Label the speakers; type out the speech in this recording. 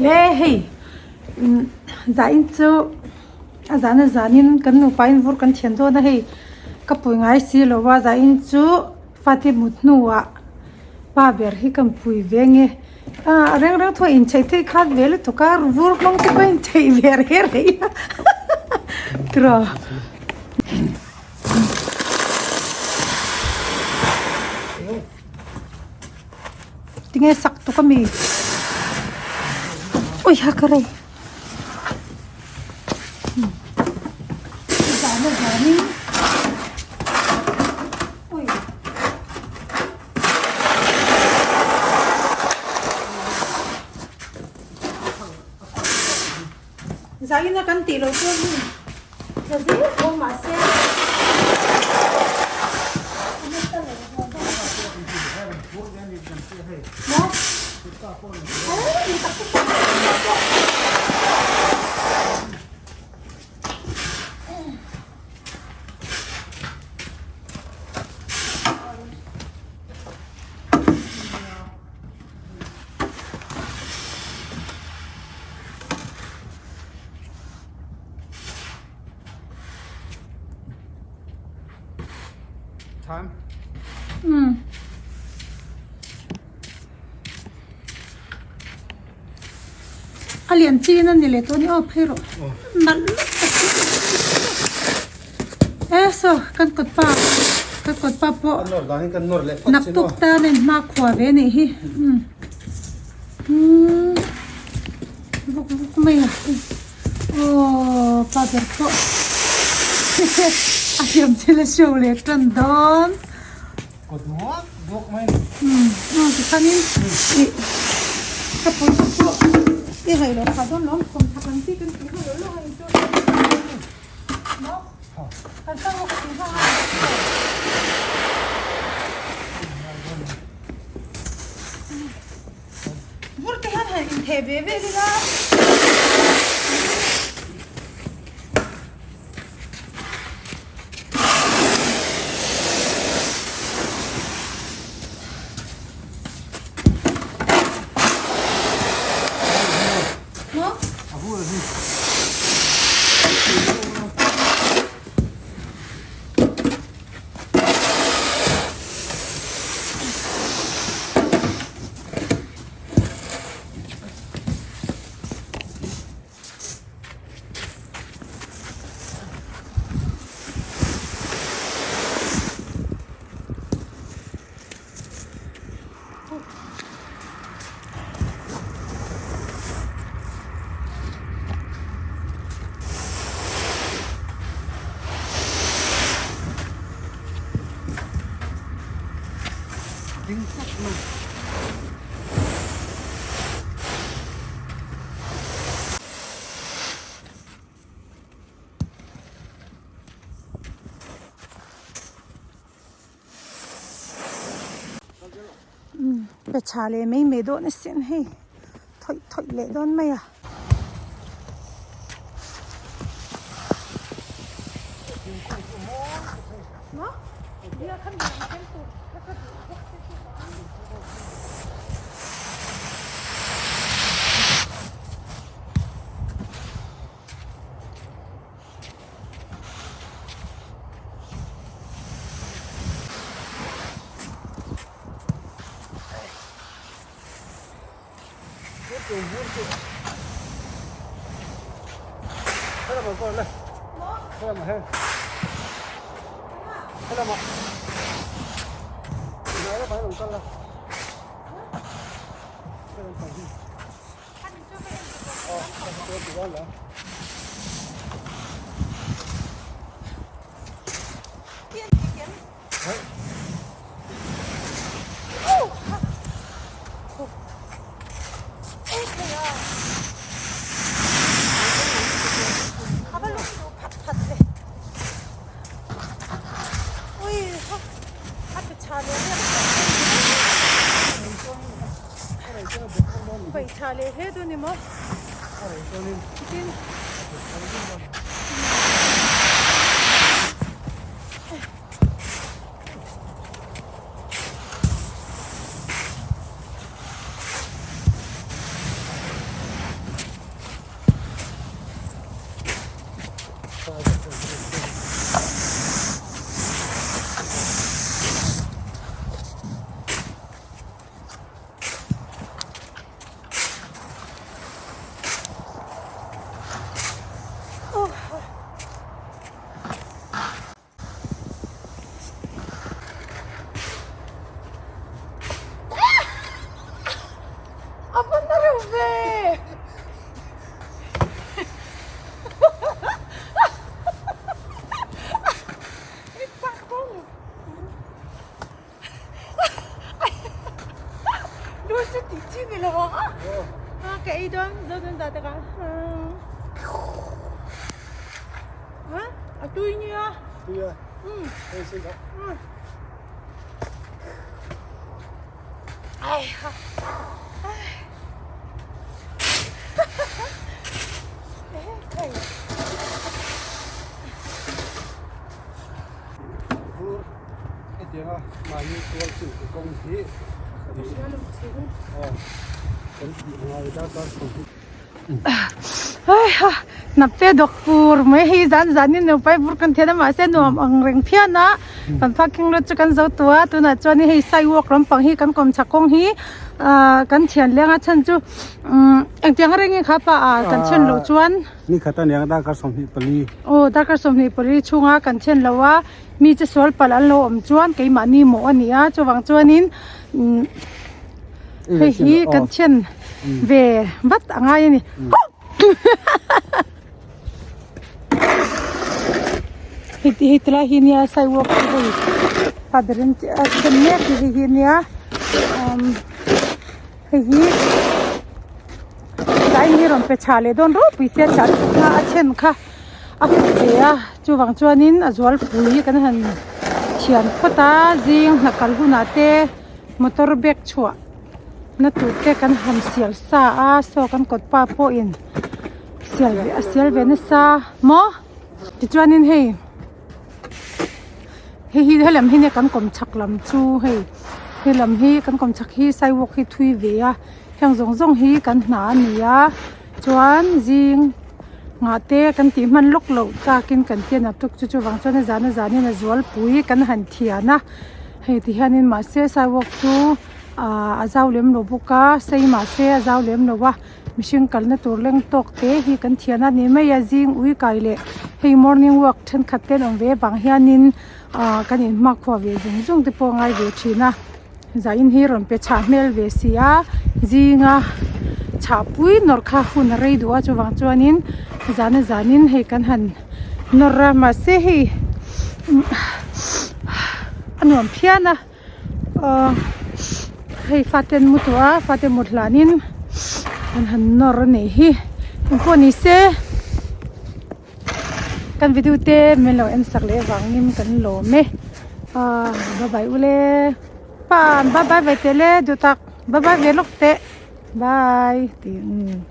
Speaker 1: Le hei zain chu a zan a zanin kan nupa in vur kan thian dawn a hei ka pui ngai si lo a zain chu fate mut hnuah pa ber hi ka pui ve nge ah reng reng thu a inchei theih khat ve lutuk a vur hmang te pawh a inchei ve reng reng a tiraw. Tinge sak tuk ami ui ha ka rei zan a zanin ui zaina kan tih loh chuan hei tla zel tho mahse a nasa lo maw
Speaker 2: Time.
Speaker 1: Um. A lian chin a ni leh tawh a ni aw phei rawh nalh lutuk e saw kan kawt pa kan kawt pa pawh naktuk tan a in hmakhua ve a nih hi umm vuk vuk mai a aw pa ber pawh a hliam thil a show leh tan dawn.
Speaker 2: Kaw duak duak mai a ni.
Speaker 1: Umm aw tikhanin ih ka pawisa pawh i haih loh phah dawn lawm thawmthak lam chi kan tih nghal lo lawk a inchu maw kan sang lawk ka tih nghal a vur te hian han intheh ve vel ila.
Speaker 2: Ding tlat mai.
Speaker 1: Pe tha leh mai mai dawn asin hei thawih thawih leh dawn mai a. A va na reuh ve! I chak bawk. Lu chu tih chi ni lo ang a. Ka ei dawn zo dawn dah tak a. A tui nia.
Speaker 2: Tui a. Hei sin kha.
Speaker 1: Ai ha.
Speaker 2: Vur hetianga mahni tual chu kawng hi kan tih angai darkar sawmhnih.
Speaker 1: Heiha hnapte dawk pur mai hei zan zanin nupai vur kan thian a mahse nuam ang reng phian a kan parking lot chu kan zo tawh a tunah chuan hei sidewalk lampang hi kan kawmchhak kawng hi ah kan thian leng a chhan chu umm engtiang rengin kha pa ah kan thian loh chuan.
Speaker 2: Ni khat a niang darkar 24.
Speaker 1: Aw darkar 24 chhunga kan thian lo a mi che sual palh an lo awm chuan keimahni mawh a ni a chuvang chuanin umm. Hei hi kan thian ve vat a ngai a ni. Hei hei tilai hi nia sidewalk hi hei pa berin a then mek hi hei hi nia umm hei hi tlai ni rawn pe chha leh dawn ropui sia chah lutuk kha a then kha a fuh ve a chuvang chuanin a zualpui kan han thian phawt a zing hna kal hunah te. Motor bag chhuah na tur te kan han sial sa a saw kan kawt pa pawhin sial ve a sial ve nasa maw tichuanin hei hei hi helam hi kan kawm chhak lam chu hei helam hi kan kawm chhak hi sidewalk hi thui ve a heng zawng zawng hi kan hna a ni a chuan zing nghah te kan tih hman lawk loh takin kan tian a tuk chu chuvang chuan a zan a zanin a zualpui kan han thian a. Hei ti hianin mahse sidewalk chu ahh a zau lem lo bawk a sei mahse a zau lem lo a mihring kalna tur leng tawk te hi kan thian a ni mai a zing ui kai leh hei morning walk thenkhat te an awm ve avang hianin ahh kan inhmakhua ve zung zung te pawh a ngai ve thin a zain hi rawn pe chhah hmel ve si a zinga chhah pui nawr kha hun a rei duh a chuvang chuanin zan a zanin hei kan han. Nawr a mahse hei a nuam phian a aw hei fate an mu tawh a fate mut hlanin an han nawr a nih hi engpawh ni se kan video te min lo en sak leh avangin kan lawm e ah bye bye ule pa bye bye ve teh le duh tak bye bye ve lawk teh bye tih.